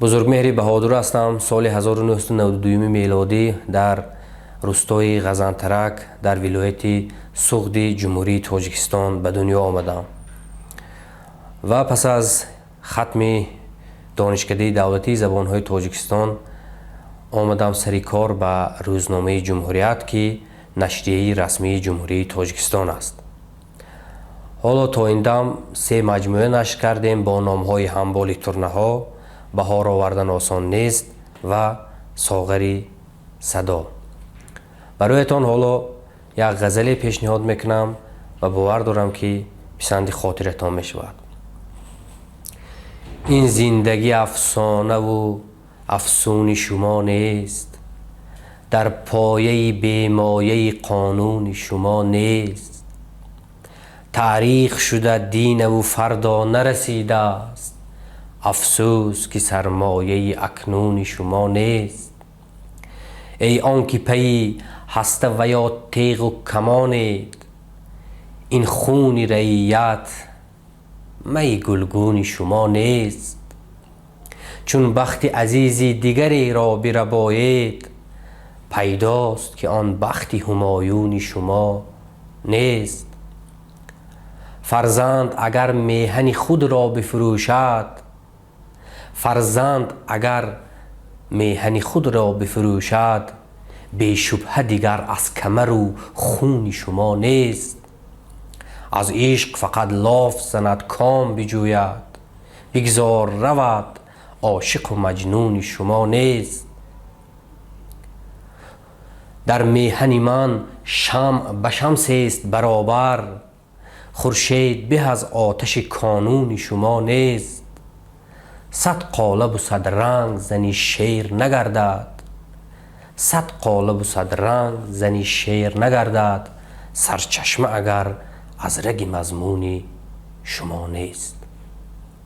Бузургмеҳри Баҳодур ҳастам. Соли 1992 мелодӣ дар рустои Ғазантарак дар вилояти Суғди Ҷумҳурии Тоҷикистон ба дунё омадам ва пас аз хатми Донишкадаи давлатии забонҳои Тоҷикистон омадам сари кор ба рӯзномаи «Ҷумҳурият», ки нашрияи расмии Ҷумҳурии Тоҷикистон аст. Ҳоло то ин дам се маҷмӯа нашр кардем бо номҳои «Ҳамболи турнаҳо», «Баҳор овардан осон нест» ва «Соғари садо». Бароятон ҳоло як ғазале пешниҳод мекунам ва бовар дорам, ки писанди хотиратон мешавад. Ин зиндагӣ афсонаву афсуни шумо нест, дар пояи бемояи қонуни шумо нест. Таърих шуда динаву фардо нарасидааст, афсӯс, ки сармояи акнуни шумо нест. Эй он ки пайи ҳаста ва ё теғу камонед, ин хуни раият майи гулгуни шумо нест. Чун бахти азизи дигареро бирабоед, пайдост, ки он бахти ҳумоюни шумо нест. Фарзанд агар меҳани худро бифурӯшад, фарзанд агар меҳани худро бифурӯшад, бешубҳа дигар аз камару хуни шумо нест. Аз ишқ фақат лоф занад, ком биҷӯяд, бигзор равад, ошиқу маҷнуни шумо нест. Дар меҳани ман шамъ ба шамсест баробар, хуршед беҳ аз оташи конуни шумо нест. Сад қолабу сад ранг зани шер нагардад, сад қолабу сад ранг зани шер нагардад, сарчашма агар аз раги мазмуни шумо нест.